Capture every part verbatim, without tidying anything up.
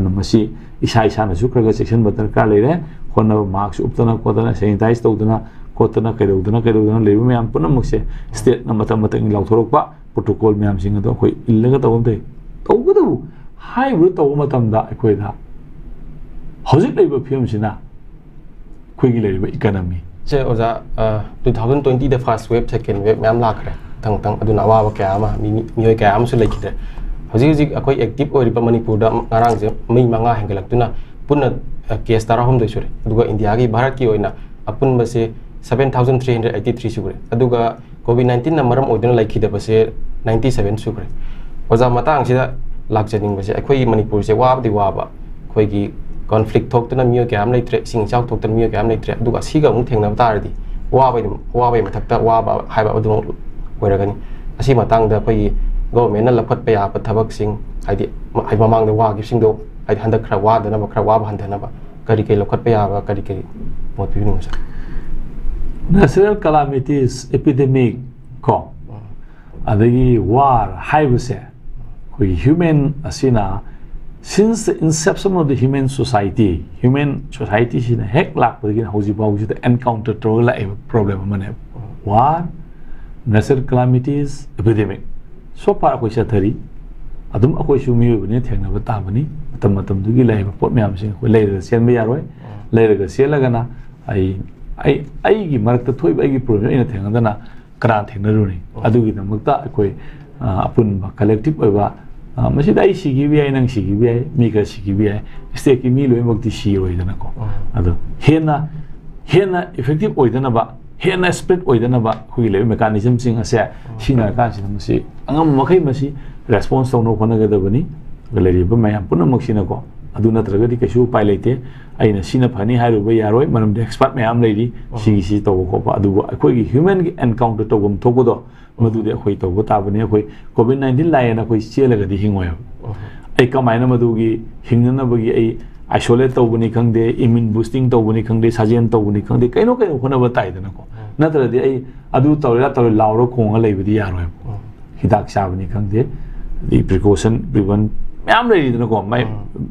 ꯃꯁꯤ ꯏꯁꯥ ꯏꯁꯥꯅꯁꯨ ꯈꯔ ꯈꯔ ꯆꯦꯛꯁꯤꯟꯕ ꯗꯔꯀꯥꯔ ꯂꯩꯔꯦ꯫ ꯍꯣꯠꯅꯕ, ꯃꯥꯛꯁ ꯎꯞꯇꯅ ꯈꯣꯠꯇꯅ, ꯁꯦꯅꯤꯇꯥꯏꯁ ꯇꯧꯗꯅ ꯈꯣꯠꯇꯅ, ꯀꯩꯗꯧꯗꯅ ꯀꯩꯗꯧꯗꯅ ꯂꯩꯕ ꯃꯌꯥꯝ ꯄꯨꯝꯅꯃꯛꯁꯦ ꯁ꯭ꯇꯦꯠꯅ ꯃꯇꯝ ꯃꯇꯝꯒꯤ ꯂꯥꯎꯊꯣꯔꯛꯄ ꯄ꯭ꯔꯣꯇꯣꯀꯣꯜ ꯃꯌꯥꯝꯁꯤꯡ ꯑꯗꯣ ꯑꯩꯈꯣꯏ ꯏꯜꯂꯒ ꯇꯧꯕ ꯑꯃ ꯊꯣꯛꯏ꯫ ꯇꯧꯕꯇꯕꯨ ꯍꯥꯏꯔꯤꯕꯗꯨ ꯇꯧꯕ ꯃꯇꯝꯗ ꯑꯩꯈꯣꯏꯗ ꯍꯧꯖꯤꯛ ꯂꯩꯔꯤꯕ ꯐꯤꯕꯝꯁꯤꯅ ꯑꯩꯈꯣꯏꯒꯤ ꯂꯩꯔꯤꯕ ꯏꯀꯅꯃꯤ꯫ ꯁꯦ ꯑꯣꯖꯥ, ꯇꯨ ꯊꯥꯎꯖꯟ ꯇ꯭ꯋꯦꯟꯇꯤꯗ ꯐꯥꯔꯁ ꯋꯦꯕ, ꯁꯦꯀꯦꯟ ꯋꯦꯕ ꯃꯌꯥꯝ ꯂꯥꯛꯈ꯭ꯔꯦ꯫ ꯃꯊꯪ ꯃꯊꯪ ꯑꯗꯨꯅ ꯑꯋꯥꯕ ꯀꯌꯥ ꯑꯃ, ꯃꯤ, ꯃꯤꯑꯣꯏ ꯀꯌꯥ ꯑꯃꯁꯨ ꯂꯩꯈꯤꯗ꯭ꯔꯦ꯫ ꯍꯧꯖꯤꯛ ꯍꯧꯖꯤꯛ ꯑꯩꯈꯣꯏ ꯑꯦꯛꯇꯤꯚ ꯑꯣꯏꯔꯤꯕ ꯃꯅꯤꯄꯨꯔꯗ ꯉꯔꯥꯡꯁꯦ ꯃꯤ ꯃꯉꯥ ꯍꯦꯟꯒꯠꯂꯛꯇꯨꯅ ꯄꯨꯟꯅ ꯀꯦꯁ ꯇꯔꯥꯍꯨꯝꯗꯣꯏ ꯁꯨꯔꯦ꯫ ꯑꯗꯨꯒ ꯏꯟꯗꯤꯌꯥꯒꯤ, ꯚꯥꯔꯠꯀꯤ ꯑꯣꯏꯅ ꯑꯄꯨꯟꯕꯁꯦ seven thousand three hundred eighty three ꯁꯨꯔꯦ꯫ ꯑꯗꯨꯒ ꯀꯣꯚꯤꯗ ꯅꯥꯏꯟꯇꯤꯟꯅ ꯃꯔꯝ ꯑꯣꯏꯗꯨꯅ ꯂꯩꯈꯤꯗꯕꯁꯦ ꯅꯥꯏꯟꯇꯤ ꯁꯕꯦꯟ ꯁꯨꯈ꯭ꯔꯦ꯫ ꯑꯣꯖꯥ, ꯃꯇꯥꯡꯁꯤꯗ ꯂꯥꯛꯆꯅꯤꯡꯕꯁꯦ, ꯑꯩꯈꯣꯏꯒꯤ ꯃꯅꯤꯄꯨꯔꯁꯦ ꯋꯥꯕꯗꯤ ꯋꯥꯕ, ꯑꯩꯈꯣꯏꯒꯤ ꯀꯣꯟꯐ꯭ꯂꯤꯛ ꯊꯣꯛꯇꯅ ꯃꯤꯑꯣꯏ ꯀꯌꯥ ꯑꯃ ꯂꯩꯇ꯭ꯔꯦ, ꯏꯁꯤꯡ ꯏꯆꯥꯎ ꯊꯣꯛꯇꯅ ꯃꯤꯑꯣꯏ ꯀꯌꯥ ꯑꯃ ꯂꯩꯇ꯭ꯔꯦ, ꯑꯗꯨꯒ ꯑꯁꯤꯒ ꯑꯃꯨꯛ ꯊꯦꯡꯅꯕ ꯇꯥꯔꯗꯤ ꯋꯥꯕꯩ, ꯋꯥꯕꯩ ꯃꯊꯛꯇ ꯋꯥꯕ ꯍꯥꯏꯕ ꯑꯗꯨꯃꯛ ꯑꯣꯏꯔꯒꯅꯤ꯫ ꯑꯁꯤ ꯃꯇꯥꯡꯗ ꯑꯩꯈꯣꯏꯒꯤ ꯒꯣꯚꯔꯟꯃꯦꯟꯠꯅ ꯂꯧꯈꯠꯄ ꯌꯥꯕ ꯊꯕꯛꯁꯤꯡ, ꯍꯥꯏꯗꯤ ꯃ-, ꯍꯥꯏꯗꯤ ꯃꯃꯥꯡꯗ ꯋꯥꯈꯤꯕꯁꯤꯡꯗꯣ, ꯍꯥꯏꯗꯤ ꯍꯟꯗꯛ ꯈꯔ ꯋꯥꯗꯅꯕ, ꯈꯔ ꯋꯥꯕ ꯍꯟꯊꯅꯕ ꯀꯔꯤ ꯀꯔꯤ ꯂꯧꯈꯠꯄ ꯌꯥꯕ, ꯀꯔꯤ ꯀꯔꯤ ꯃꯣꯠ ꯄꯤꯕꯤꯅꯤꯡꯕ, ꯁꯥꯔ? Natural calamities, epidemic ꯀꯣ, ꯑꯗꯒꯤ ꯋꯥꯔ ꯍꯥꯏꯕꯁꯦ ꯑꯩꯈꯣꯏꯒꯤ ꯍ꯭ꯌꯨꯃꯦꯟ ꯑꯁꯤꯅ, since the inception of the human society, human ꯁꯣꯁꯥꯏꯇꯤꯁꯤꯅ ꯍꯦꯛ ꯂꯥꯛꯄꯗꯒꯤꯅ ꯍꯧꯖꯤꯛ ꯐꯥꯎꯁꯤꯗ ꯑꯦꯟꯀꯥꯎꯟꯇꯔ ꯇꯧꯔꯒ ꯂꯥꯛꯏꯕ ꯄ꯭ꯔꯣꯕ꯭ꯂꯦꯝ ꯑꯃꯅꯦꯕ꯫ War, natural calamities, epidemic, so far ꯑꯩꯈꯣꯏ ꯆꯠꯊꯔꯤ꯫ ꯑꯗꯨꯝ ꯑꯩꯈꯣꯏꯁꯨ ꯃꯤꯑꯣꯏꯕꯅꯤꯅ ꯊꯦꯡꯅꯕ ꯇꯥꯕꯅꯤ꯫ ꯃꯇꯝ ꯃꯇꯝꯗꯨꯒꯤ ꯂꯩꯔꯤꯕ ꯄꯣꯠ ꯃꯌꯥꯝꯁꯤꯡ ꯑꯩꯈꯣꯏ ꯂꯩꯔꯒ ꯆꯦꯟꯕ ꯌꯥꯔꯣꯏ꯫ ꯂꯩꯔꯒ ꯆꯦꯜꯂꯒꯅ ꯑꯩ, ꯑꯩ, ꯑꯩꯒꯤ ꯃꯔꯛꯇ ꯊꯣꯛꯏꯕ ꯑꯩꯒꯤ ꯄ꯭ꯔꯣꯕ꯭ꯂꯦꯝ ꯑꯩꯅ ꯊꯦꯡꯅꯗꯅ ꯀꯅꯥ ꯊꯦꯡꯅꯔꯨꯅꯤ? ꯑꯗꯨꯒꯤꯗꯃꯛꯇ ꯑꯩꯈꯣꯏ, ꯑ, ꯑꯄꯨꯟꯕ ꯀꯂꯦꯛꯇꯤꯚ ꯑꯣꯏꯕ, ꯑ, ꯃꯁꯤꯗ ꯑꯩ ꯁꯤꯈꯤꯕ ꯌꯥꯏ, ꯅꯪ ꯁꯤꯈꯤꯕ ꯌꯥꯏ, ꯃꯤ ꯈꯔ ꯁꯤꯈꯤꯕ ꯌꯥꯏ, ꯁ꯭ꯇꯦꯠꯀꯤ ꯃꯤ ꯂꯣꯏꯅꯃꯛꯇꯤ ꯁꯤꯔꯣꯏꯗꯅꯀꯣ꯫ ꯑꯗꯣ ꯍꯦꯟꯅ, ꯍꯦꯟꯅ ꯏꯐꯦꯛꯇꯤꯚ ꯑꯣꯏꯗꯅꯕ, ꯍꯦꯟꯅ ꯁ꯭ꯄ꯭ꯔꯦꯗ ꯑꯣꯏꯗꯅꯕ ꯑꯩꯈꯣꯏꯒꯤ ꯂꯩꯔꯤꯕ ꯃꯦꯀꯥꯅꯤꯖꯝꯁꯤꯡ ꯑꯁꯦ ꯁꯤꯖꯤꯟꯅꯔꯀꯥꯟꯁꯤꯗ ꯃꯁꯤ ꯑꯉꯝꯕ ꯃꯈꯩ ꯃꯁꯤ ꯔꯦꯁꯄꯣꯟꯁ ꯇꯧꯅꯕ ꯍꯣꯠꯅꯒꯗꯕꯅꯤ꯫ ꯑꯗꯨꯒ ꯂꯩꯔꯤꯕ ꯃꯌꯥꯝ ꯄꯨꯝꯅꯃꯛꯁꯤꯅꯀꯣ, ꯑꯗꯨ ꯅꯠꯇ꯭ꯔꯒꯗꯤ ꯀꯩꯁꯨ ꯎꯄꯥꯏ ꯂꯩꯇꯦ꯫ ꯑꯩꯅ ꯁꯤꯅ ꯐꯅꯤ ꯍꯥꯏꯔꯨꯕ ꯌꯥꯔꯣꯏ, ꯃꯔꯝꯗꯤ ꯑꯦꯛꯁꯄꯥꯔꯠ ꯃꯌꯥꯝ ꯂꯩꯔꯤ ꯁꯤꯒꯤ ꯁꯤ ꯇꯧꯕ ꯈꯣꯠꯄ꯫ ꯑꯗꯨꯕꯨ ꯑꯩꯈꯣꯏꯒꯤ ꯍ꯭ꯌꯨꯃꯦꯟꯒꯤ ꯑꯦꯟꯀꯥꯎꯟꯇꯔ ꯇꯧꯐꯝ ꯊꯣꯛꯄꯗꯣ ꯃꯗꯨꯗꯤ ꯑꯩꯈꯣꯏ ꯇꯧꯕ ꯇꯥꯕꯅꯤ꯫ ꯑꯩꯈꯣꯏ ꯀꯣꯚꯤꯗ ꯅꯥꯏꯟꯇꯤꯟ ꯂꯥꯛꯑꯦꯅ ꯑꯩꯈꯣꯏ ꯆꯦꯜꯂꯒꯗꯤ ꯍꯤꯡꯉꯣꯏꯕ꯫ ꯑꯩ ꯀꯃꯥꯏꯅ ꯃꯗꯨꯒꯤ ꯍꯤꯡꯅꯅꯕꯒꯤ ꯑꯩ ꯑꯥꯏꯁꯣꯂꯦꯠ ꯇꯧꯕꯅꯤ ꯈꯪꯗꯦ, ꯏꯃ꯭ꯌꯨꯟ ꯕꯨꯁꯇꯤꯡ ꯇꯧꯕꯅꯤ ꯈꯪꯗꯦ, ꯁꯥꯖꯦꯜ ꯇꯧꯕꯅꯤ ꯈꯪꯗꯦ, ꯀꯩꯅꯣ ꯀꯩꯅꯣ ꯍꯣꯠꯅꯕ ꯇꯥꯏꯗꯅꯀꯣ꯫ ꯅꯠꯇ꯭ꯔꯗꯤ ꯑꯩ ꯑꯗꯨ ꯇꯧꯔꯦ, ꯑꯗꯥ ꯇꯧꯔꯦ ꯂꯥꯎꯔ ꯈꯣꯡꯉ ꯂꯩꯕꯗꯤ ꯌꯥꯔꯣꯏꯕ꯫ ꯍꯤꯗꯥꯛ ꯆꯥꯕꯅꯤ ꯈꯪꯗꯦ, ꯑꯗꯩ ꯄ꯭ꯔꯤꯀꯣꯁꯟ ꯄ꯭ꯔꯤꯚꯦꯟ ꯃꯌꯥꯝ ꯂꯩꯔꯤꯗꯅꯀꯣ꯫ ꯃꯥꯏ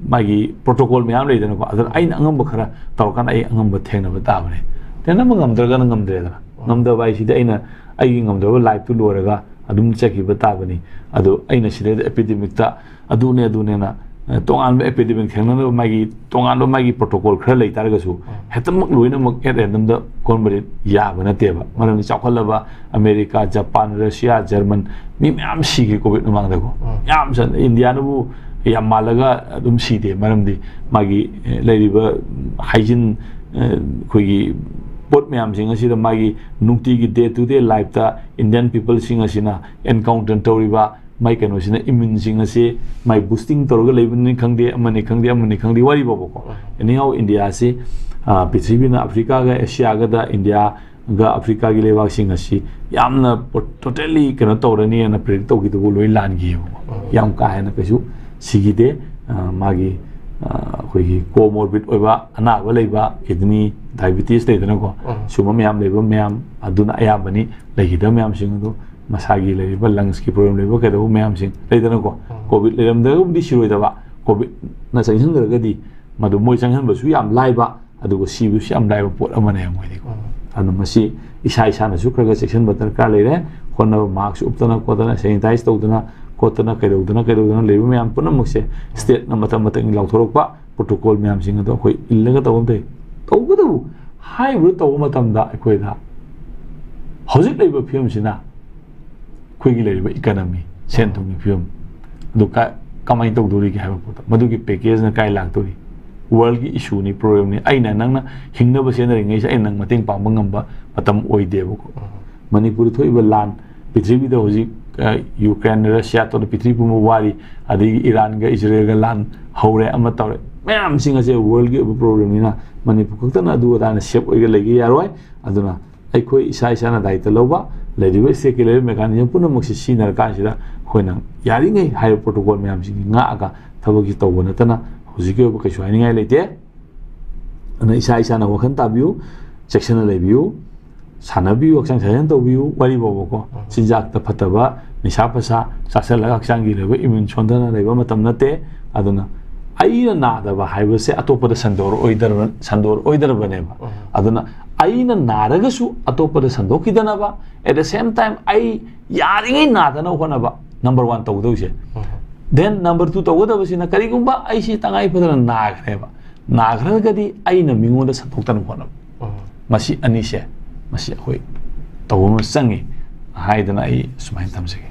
ꯃꯥꯒꯤ ꯄ꯭ꯔꯣꯇꯣꯀꯣꯜ ꯃꯌꯥꯝ ꯂꯩꯗꯅꯀꯣ꯫ ꯑꯗꯨꯅ ꯑꯩꯅ ꯑꯉꯝꯕ ꯈꯔ ꯇꯧꯔꯀꯥꯟꯗ ꯑꯩ ꯑꯉꯝꯕ ꯊꯦꯡꯅꯕ ꯇꯥꯕꯅꯦ꯫ ꯊꯦꯡꯅꯕ ꯉꯝꯗ꯭ꯔꯒꯅ ꯉꯝꯗ꯭ꯔꯦꯗꯅ꯫ ꯉꯝꯗꯕ ꯍꯥꯏꯁꯤꯗꯤ ꯑꯩꯅ ꯑꯩꯒꯤ ꯉꯝꯗ꯭ꯔꯕ ꯂꯥꯏꯐꯇꯨ ꯂꯣꯏꯔꯒ ꯑꯗꯨꯝ ꯆꯠꯈꯤꯕ ꯇꯥꯕꯅꯤ꯫ ꯑꯗꯣ ꯑꯩꯅ ꯁꯤꯗꯩꯗ ꯑꯦꯄꯤꯗꯦꯃꯤꯛꯇ ꯑꯗꯨꯅꯦ ꯑꯗꯨꯅꯦꯅ, ꯑ, ꯇꯣꯉꯥꯟꯕ ꯑꯦꯄꯤꯗꯦꯃꯤꯛ ꯊꯦꯡꯅꯅꯕ ꯃꯥꯒꯤ ꯇꯣꯉꯥꯟꯕ ꯃꯥꯒꯤ ꯄ꯭ꯔꯣꯇꯣꯀꯣꯜ ꯈꯔ ꯂꯩ ꯇꯥꯔꯒꯁꯨ, ꯍꯦꯛꯇꯃꯛ ꯂꯣꯏꯅꯃꯛ at random ꯗ ꯀꯣꯟꯕꯗꯤ ꯌꯥꯕ ꯅꯠꯇꯦꯕ꯫ ꯃꯔꯝꯗꯤ ꯆꯥꯎꯈꯠꯂꯕ ꯑꯃꯦꯔꯤꯀꯥ, ꯖꯄꯥꯟ, ꯔꯁꯤꯌꯥ, ꯖꯔꯃꯟ, ꯃꯤ ꯃꯌꯥꯝ ꯁꯤꯈꯤ ꯀꯣꯚꯤꯗ ꯃꯃꯥꯡꯗꯀꯣ꯫ ꯌꯥꯝ ꯆꯟ-, ꯏꯟꯗꯤꯌꯥꯅꯕꯨ ꯌꯥꯝ ꯃꯥꯜꯂꯒ ꯑꯗꯨꯝ ꯁꯤꯗꯦ꯫ ꯃꯔꯝꯗꯤ ꯃꯥꯒꯤ, ꯑꯦ, ꯂꯩꯔꯤꯕ ꯍꯥꯏꯖꯤꯟ, ꯑꯦ, ꯑꯩꯈꯣꯏꯒꯤ ꯄꯣꯠ ꯃꯌꯥꯝꯁꯤꯡ ꯑꯁꯤꯗ ꯃꯥꯒꯤ ꯅꯨꯡꯇꯤꯒꯤ day to day life ꯇ Indian people ꯁꯤꯡ ꯑꯁꯤꯅ encounter ꯇꯧꯔꯤꯕ ꯃꯥꯏ ꯀꯩꯅꯣꯁꯤꯅ, ꯏꯃ꯭ꯌꯨꯟꯁꯤꯡ ꯑꯁꯤ ꯃꯥꯏ ꯕꯨꯁꯇꯤꯡ ꯇꯧꯔꯒ ꯂꯩꯕꯅꯤ ꯈꯪꯗꯦ, ꯑꯃꯅꯤ ꯈꯪꯗꯦ, ꯑꯃꯅꯤ ꯈꯪꯗꯦ, ꯋꯥꯔꯤ ꯐꯥꯎꯕꯀꯣ꯫ ꯑꯦꯅꯤ ꯍꯥꯎ, ꯏꯟꯗꯤꯌꯥꯁꯤ, ꯑ, ꯄ꯭ꯔꯤꯊꯤꯕꯤꯅ ꯑꯐ꯭ꯔꯤꯀꯥꯒ ꯑꯦꯁꯤꯌꯥꯒꯗ, ꯏꯟꯗꯤꯌꯥꯒ ꯑꯐ꯭ꯔꯤꯀꯥꯒꯤ ꯂꯩꯕꯥꯛꯁꯤꯡ ꯑꯁꯤ ꯌꯥꯝꯅ ꯇꯣꯇꯦꯜꯂꯤ ꯀꯩꯅꯣ ꯇꯧꯔꯅꯤꯅ ꯄ꯭ꯔꯤꯗꯤꯛ ꯇꯧꯈꯤꯗꯕꯨ ꯂꯣꯏ ꯂꯥꯟꯈꯤꯑꯕꯀꯣ꯫ ꯌꯥꯝ ꯀꯥ ꯍꯦꯟꯅ ꯀꯩꯁꯨ ꯁꯤꯈꯤꯗꯦ꯫ ꯑ, ꯃꯥꯒꯤ, ꯑ, ꯑꯩꯈꯣꯏꯒꯤ ꯀꯣꯃꯣꯔꯕꯤꯠ ꯑꯣꯏꯕ ꯑꯅꯥꯕ ꯂꯩꯕ, ꯀꯤꯗꯅꯤ, ꯗꯥꯏꯕꯤꯇꯤꯁ ꯂꯩꯗꯅꯀꯣ, ꯁꯨꯝꯕ ꯃꯌꯥꯝ ꯂꯩꯕ ꯃꯌꯥꯝ ꯑꯗꯨꯅ ꯑꯌꯥꯝꯕꯅꯤ꯫ ꯂꯩꯈꯤꯗꯕ ꯃꯌꯥꯝꯁꯤꯡ ꯑꯗꯨ ꯃꯁꯥꯒꯤ ꯂꯩꯔꯤꯕ ꯂꯪꯁꯀꯤ ꯄ꯭ꯔꯣꯕ꯭ꯂꯦꯝ ꯂꯩꯕ ꯀꯩꯗꯧꯕ ꯃꯌꯥꯝꯁꯤꯡ ꯂꯩꯗꯅꯀꯣ꯫ ꯀꯣꯚꯤꯗ ꯂꯩꯔꯝꯗ꯭ꯔꯒꯕꯨꯗꯤ ꯁꯤꯔꯣꯏꯗꯕ, ꯀꯣꯚꯤꯗꯅ ꯆꯪꯁꯤꯟꯈ꯭ꯔꯒꯗꯤ ꯃꯗꯨ ꯃꯣꯏ ꯆꯪꯁꯤꯟꯕꯁꯨ ꯌꯥꯝ ꯂꯥꯏꯕ, ꯑꯗꯨꯒ ꯁꯤꯕꯁꯨ ꯌꯥꯝ ꯂꯥꯏꯕ ꯄꯣꯠ ꯑꯃꯅꯦ ꯃꯣꯏꯗꯤꯀꯣ꯫ ꯑꯗꯨꯅ ꯃꯁꯤ ꯏꯁꯥ ꯏꯁꯥꯅꯁꯨ ꯈꯔ ꯈꯔ ꯆꯦꯛꯁꯤꯟꯕ ꯗꯔꯀꯥꯔ ꯂꯩꯔꯦ꯫ ꯍꯣꯠꯅꯕ, ꯃꯥꯛꯁ ꯎꯞꯇꯅ ꯈꯣꯠꯇꯅ, ꯁꯦꯅꯤꯇꯥꯏꯁ ꯇꯧꯗꯅ ꯈꯣꯠꯇꯅ, ꯀꯩꯗꯧꯗꯅ ꯀꯩꯗꯧꯗꯅ ꯂꯩꯕ ꯃꯌꯥꯝ ꯄꯨꯝꯅꯃꯛꯁꯦ ꯁ꯭ꯇꯦꯠꯅ ꯃꯇꯝ ꯃꯇꯝꯒꯤ ꯂꯥꯎꯊꯣꯔꯛꯄ ꯄ꯭ꯔꯣꯇꯣꯀꯣꯜ ꯃꯌꯥꯝꯁꯤꯡ ꯑꯗꯣ ꯑꯩꯈꯣꯏ ꯏꯜꯂꯒ ꯇꯧꯕ ꯑꯃ ꯊꯣꯛꯏ꯫ ꯇꯧꯕꯇꯕꯨ ꯍꯥꯏꯔꯤꯕꯗꯨ ꯇꯧꯕ ꯃꯇꯝꯗ ꯑꯩꯈꯣꯏꯗ ꯍꯧꯖꯤꯛ ꯂꯩꯔꯤꯕ ꯐꯤꯕꯝꯁꯤꯅ ꯑꯩꯈꯣꯏꯒꯤ ꯂꯩꯔꯤꯕ ꯏꯀꯅꯃꯤ, ꯁꯦꯟ ꯊꯨꯝꯒꯤ ꯐꯤꯕꯝ ꯑꯗꯨ ꯀ-, ꯀꯃꯥꯏꯅ ꯇꯧꯗꯣꯔꯤꯒꯦ ꯍꯥꯏꯕ ꯄꯣꯠꯇꯣ, ꯃꯗꯨꯒꯤ ꯄꯦꯀꯦꯖꯅ ꯀꯥꯏ ꯂꯥꯛꯇꯣꯔꯤ? ꯋꯥꯔꯜꯒꯤ ꯏꯁꯨꯅꯤ, ꯄ꯭ꯔꯣꯕ꯭ꯂꯦꯝꯅꯤ꯫ ꯑꯩꯅ ꯅꯪꯅ ꯍꯤꯡꯅꯕ ꯆꯦꯟꯅꯔꯤꯉꯩꯁꯦ ꯑꯩꯅ ꯅꯪ ꯃꯇꯦꯡ ꯄꯥꯡꯕ ꯉꯝꯕ ꯃꯇꯝ ꯑꯣꯏꯗꯦꯕꯀꯣ꯫ ꯃꯅꯤꯄꯨꯔꯗ ꯊꯣꯛꯏꯕ ꯂꯥꯟ, ꯄ꯭ꯔꯤꯊꯤꯕꯤꯗ ꯍꯧꯖꯤꯛ, ꯑ, ꯌꯨꯀ꯭ꯔꯦꯟ, ꯔꯁꯤꯌꯥ ꯇꯧꯗꯅ ꯄ꯭ꯔꯤꯊꯤꯕꯤ ꯄꯨꯝꯕ ꯋꯥꯔꯤ, ꯑꯗꯒꯤ ꯏꯔꯥꯟꯒ ꯏꯖꯔꯦꯜꯒ ꯂꯥꯟ ꯍꯧꯔꯦ, ꯑꯃ ꯇꯧꯔꯦ, ꯃꯌꯥꯝꯁꯤꯡ ꯑꯁꯦ ꯋꯥꯔꯜꯒꯤ ꯑꯣꯏꯕ ꯄ꯭ꯔꯣꯕ꯭ꯂꯦꯝꯅꯤꯅ ꯃꯅꯤꯄꯨꯔ ꯈꯛꯇꯅ ꯑꯗꯨ ꯑꯗꯥꯅ ꯁꯦꯞ ꯑꯣꯏꯔꯒ ꯂꯩꯒꯦ ꯌꯥꯔꯣꯏ꯫ ꯑꯗꯨꯅ ꯑꯩꯈꯣꯏ ꯏꯁꯥ ꯏꯁꯥꯅ ꯗꯥꯏꯇ ꯂꯧꯕ, ꯂꯩꯔꯤꯕ ꯁ꯭ꯇꯦꯠꯀꯤ ꯂꯩꯔꯤꯕ ꯃꯦꯀꯥꯅꯤꯖꯝ ꯄꯨꯝꯅꯃꯛꯁꯤ ꯁꯤꯖꯤꯟꯅꯔꯀꯥꯟꯁꯤꯗ ꯑꯩꯈꯣꯏꯅ ꯌꯥꯔꯤꯉꯩ ꯍꯥꯏꯔꯤꯕ ꯄ꯭ꯔꯣꯇꯣꯀꯣꯜ ꯃꯌꯥꯝꯁꯤꯡꯁꯤ ꯉꯥꯛꯑꯒ ꯊꯕꯛꯁꯤ ꯇꯧꯕ ꯅꯠꯇꯅ ꯍꯧꯖꯤꯛꯀꯤ ꯑꯣꯏꯕ ꯀꯩꯁꯨ ꯍꯥꯏꯅꯤꯡꯉꯥꯏ ꯂꯩꯇꯦ꯫ ꯑꯗꯨꯅ ꯏꯁꯥ ꯏꯁꯥꯅ ꯋꯥꯈꯜ ꯇꯥꯕꯤꯌꯨ, ꯆꯦꯛꯁꯤꯟꯅ ꯂꯩꯕꯤꯌꯨ, ꯁꯥꯟꯅꯕꯤꯌꯨ, ꯍꯛꯆꯥꯡ ꯁꯥꯖꯦꯜ ꯇꯧꯕꯤꯌꯨ, ꯋꯥꯔꯤ ꯐꯥꯎꯕꯀꯣ꯫ ꯆꯤꯟꯖꯥꯛꯇ ꯐꯠꯇꯕ, ꯅꯤꯁꯥ ꯄꯁꯥ ꯆꯥꯁꯤꯜꯂꯒ ꯍꯛꯆꯥꯡꯒꯤ ꯂꯩꯕ ꯏꯃ꯭ꯌꯨꯟ ꯁꯣꯟꯊꯅ ꯂꯩꯕ ꯃꯇꯝ ꯅꯠꯇꯦ꯫ ꯑꯗꯨꯅ ꯑꯩꯅ ꯅꯥꯗꯕ ꯍꯥꯏꯕꯁꯦ ꯑꯇꯣꯞꯄꯗ ꯁꯟꯗꯣꯔꯛꯑꯣꯏꯗ꯭ꯔꯕ ꯁꯟꯗꯣꯔꯛꯑꯣꯏꯗ꯭ꯔꯕꯅꯦꯕ꯫ ꯎꯝ. ꯑꯗꯨꯅ ꯑꯩꯅ ꯅꯥꯔꯒꯁꯨ ꯑꯇꯣꯞꯄꯗ ꯁꯟꯗꯣꯛꯈꯤꯗꯅꯕ, at the same time ꯑꯩ ꯌꯥꯔꯤꯉꯩ ꯅꯥꯗꯅꯕ ꯍꯣꯠꯅꯕ, number one ꯇꯧꯒꯗꯧꯁꯦ꯫ ꯎꯝ. Then number two ꯇꯧꯒꯗꯕꯁꯤꯅ, ꯀꯔꯤꯒꯨꯝꯕ ꯑꯩꯁꯤ ꯇꯉꯥꯏ ꯐꯗꯅ ꯅꯥꯈ꯭ꯔꯦꯕ, ꯅꯥꯈ꯭ꯔꯒꯗꯤ ꯑꯩꯅ ꯃꯤꯉꯣꯟꯗ ꯁꯟꯗꯣꯛꯇꯅꯕ ꯍꯣꯠꯅꯕ꯫ ꯎꯝ. ꯃꯁꯤ ꯑꯅꯤꯁꯦ, ꯃꯁꯤ ꯑꯩꯈꯣꯏ ꯇꯧꯕ ꯑꯃ ꯆꯪꯉꯤ ꯍꯥꯏꯗꯅ ꯑꯩ ꯁꯨꯃꯥꯏꯅ ꯊꯝꯖꯒꯦ꯫